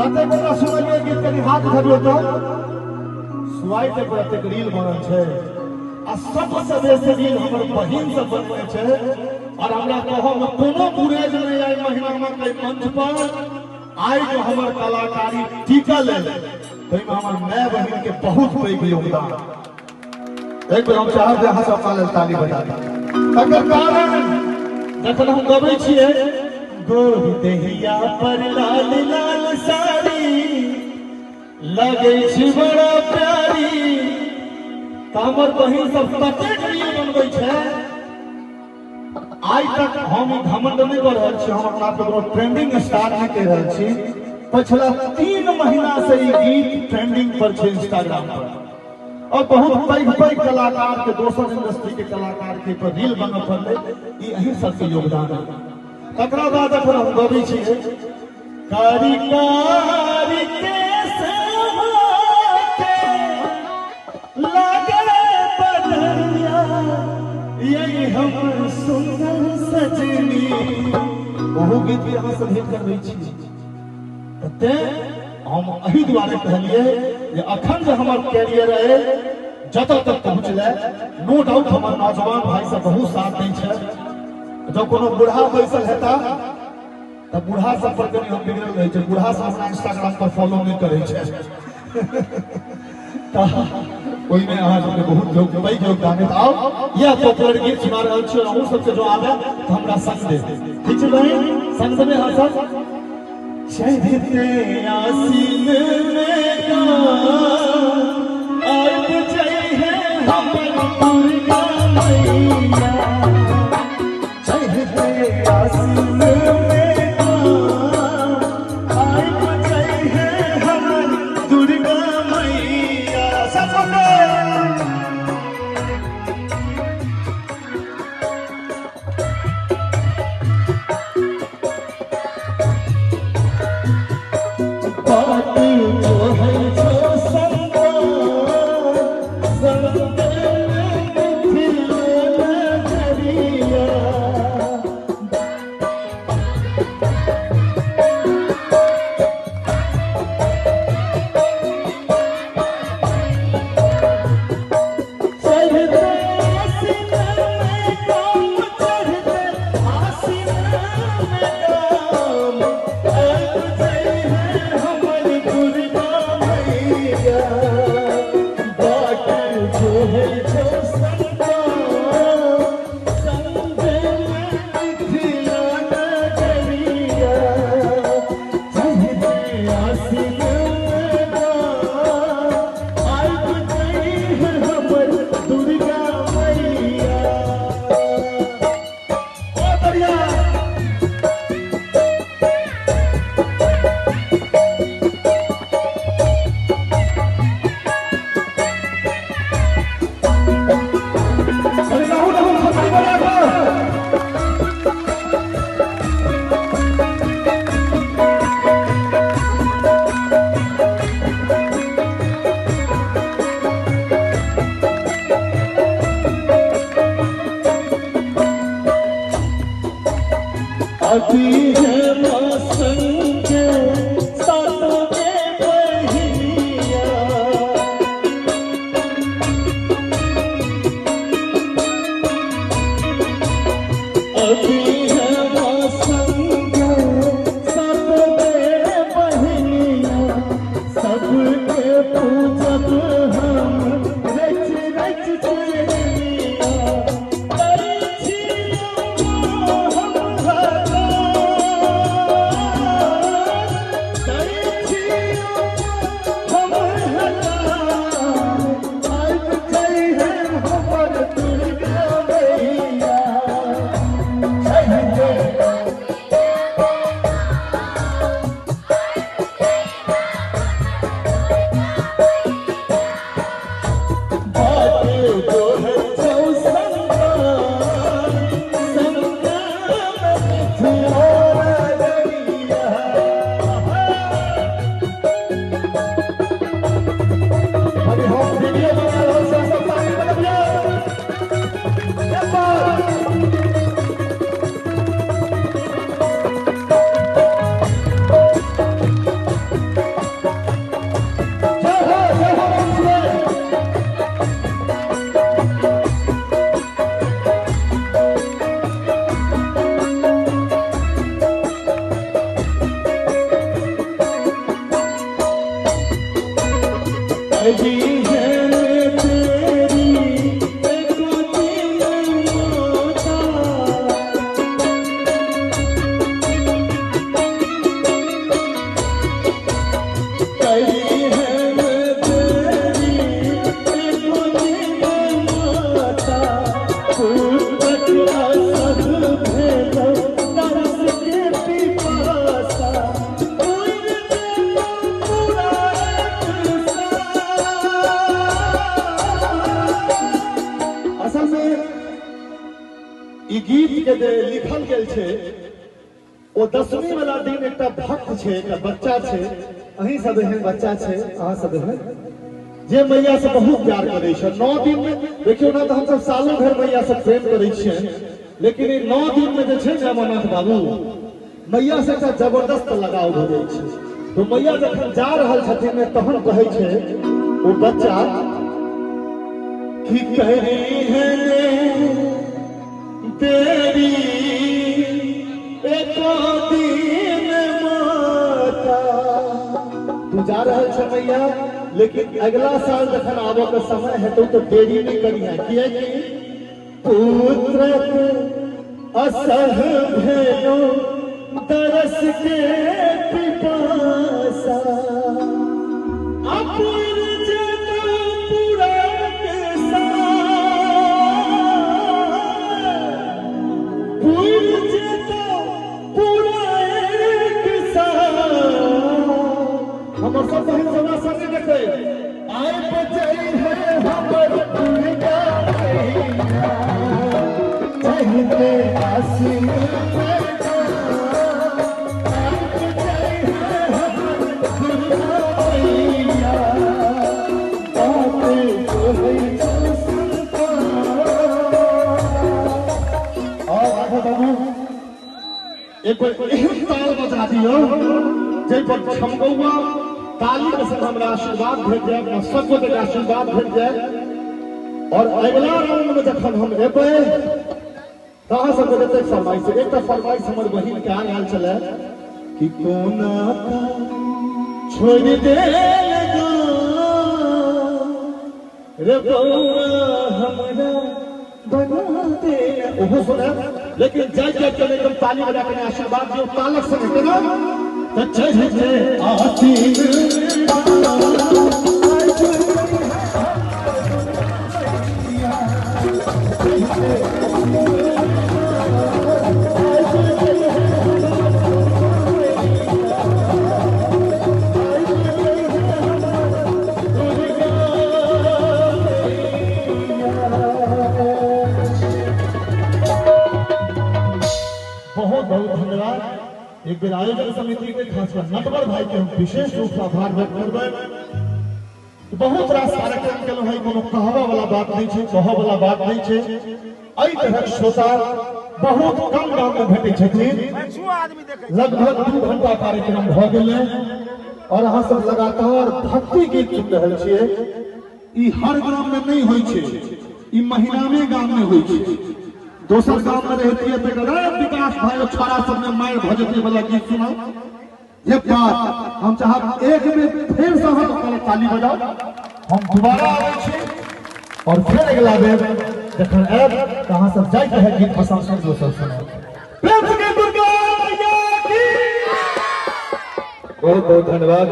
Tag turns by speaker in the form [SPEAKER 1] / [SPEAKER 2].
[SPEAKER 1] कते गोटा सुनलियै गीत कनि हाथ उठबियौ तऽ सुआइत पर एतेक रील बनल छै आ सबसँ बेसी रील हमर बहिन सब बनबै छै और हमरा कहऽ मे कोनो गुरेज नहि आइ महीना मे मंच पर आइ जो हमर कलाकारी टिकल है ताहिमे हमर माय बहिन के बहुत पैघ योगदान। एक बेर हम चाहब जे अहाँ सब अपना लेल ताली बजा दी। तकर कारण जखन हम गबै छियै गोरी देहिया पर लाल लाल साड़ी लगै छी बड़ा प्यारी, तऽ हमर बहिन सब ततेक रील बनबै छै। आइ तक हम ई घमंड नहि कऽ रहल छी, हम अपना आपके कोनो ट्रेंडिंग स्टार नहि कहि रहल छी। पछिला 3 महीना से ई गीत ट्रेंडिंग पर छै इंस्टाग्राम पर और बहुत पैघ पैघ कलाकार के, दोसर इंडस्ट्री के कलाकार के पर रील बनऽ पड़लै। ई अहीं सबके योगदान है। तकरा बाद अखन हम गबै छी कारी कारी केस होके लागे बदरिया यही हम सुंदर सजनी, ओहो गीत भी अहाँ सब हिट करबै छी। तें हम एहि दुआरे कहलियै जे अखन जे हमर कैरियर अइ जतऽ तक पहुँचलै, नो डाउट हमर नौजवान भाई सब बहुत साथ दै छै। जब कोनो बूढ़ा बैसल हेता तऽ बूढ़ा सब पर कनि हम बिगड़ल रहै छै, बूढ़ा सब हमरा इंस्टाग्राम पर फॉलो नहि करै छै, तऽ ओहिमे अहाँ सबके बहुत पैघ योगदान है। आउ यह पॉपुलर गीत सुना रहल छी और अहूँ सबके जो आबे तऽ हमरा संग दे। ठीक छै बहिन, संग देबै अहाँ सब? चढ़ते आसीन में आब जइहे हमर दुर्गा मैया, चढ़ते आसीन में आब जइहे हमर दुर्गा मैया। सबके बाट जो है जो संग संग मिथिला नगरिया। चढ़ते आसिन में काम, चढ़ते आसिन में काम, आब जइहे हमर दुर्गा मैया, बाट जो है जो संतान संग में मिथिला नगरिया, चढ़ते आसिन में काम, आब जइहे हमर दुर्गा मैया। ओ दरिया अरे रहू रहू खतरी बजा कऽ। अभी है मौसम के सातों के बहिनिया, अभी है मौसम के सातों के बहिनिया, सबके पूजब हम रच रच चरनिया, करै छी हम हकार, करै छी हम हकार, आबि जइहे हमर दुर्गा मैया, चढ़ते करी है तेरी एको दिन माता। करी है तेरी एको दिन माता, पुत्रक असह भेल दरस के पिपासा, पुर जेतौ पूरा एक साल। असल में ई गीत के जे लिखल गेल छै ओ 10वीं वाला दिन एकटा भक्त छै, एकटा बच्चा छै, अहीं सब एहन बच्चा छै, अहाँ सब एहन जे मैया से बहुत प्यार करै छै। 9 दिन में देखियौ ना तऽ हमसब सालों भरि मैया से प्रेम करै छियै, लेकिन ई 9 दिन में जे छै ने अमरनाथ बाबू, मैया से एकटा जबरदस्त लगाव भऽ जाइ छै। तो मैया जखन जा रहल छथिन ने तहन कहै छै ओ बच्चा कि करी है देरी एको दिन माता। तू जा रहल छ मैया, लेकिन अगला साल जखन आबऽ के समय हेतौ तो देरी नहीं करिहे, किएकि पुत्रक असह भेलो दरस के पिपासा, अपुर जेतौ पूरा के साल, पुर जेतौ पूरा एक साल। हमर सब बहिन सब संगे देखै आइ बचै है हमर दुर्गा मैया, चढ़ते आसिन में आइ बचै है हमर दुर्गा मैया, बाटे जोहै छौ संतान। और राघव बाबू एक बेर एहन ताल बजा दियौ जाहि पर छमगौआ ताली के संग हमरा आशीर्वाद भेट जाय, अपना सब गोटे के आशीर्वाद भेट जाय। और अगला राउंड में जखन हम एबै तऽ अहाँ सबके जतेक फरमाइश है, एकटा फरमाइश हमर बहिन के आयल छलै कि कोना का छोड़ि देल रे बौआ हमरा बना दे, ओहो सुनायब। लेकिन जाय जाय के एकदम ताली बजा के आशीर्वाद दियौ तालक संगे केना तऽ चढ़ते आसीन। बहुत बहुत धन्यवाद। एक बेर आयोजन समिति के खासकर नटवर भाई के हम विशेष रूप से आभार व्यक्त करबै। बहुत रास कार्यक्रम केलहुँ है, कोनो कहबा वाला बात नहीं छै, कहऽ वाला बात नहीं छै। एहि तरहक श्रोता बहुत कम गाम में भेटै छथिन। लगभग 2 घंटा कार्यक्रम भऽ गेलै और अहाँ सब लगातार भक्ति गीत सुनि रहल छियै। ई हर गाम में नहीं होइ छै, ई महीना में गाम में होइ छै। दोसर गाम में रहतियै तऽ अरे विकास भाई छोड़ा सब में मारि भऽ जेतै वाला गीत सुनाउ। ये बात हम चाहब एक बेर फेर से अहाँ सब ताली बजाउ। हम दोबारा आबै छी और फिर अगला बेर जखन आयब तऽ अहाँ सब जाइत रहै गीत पसंद सुन दोसर सुनाउ। प्रेम से दुर्गा मैया की।
[SPEAKER 2] बहुत बहुत धन्यवाद।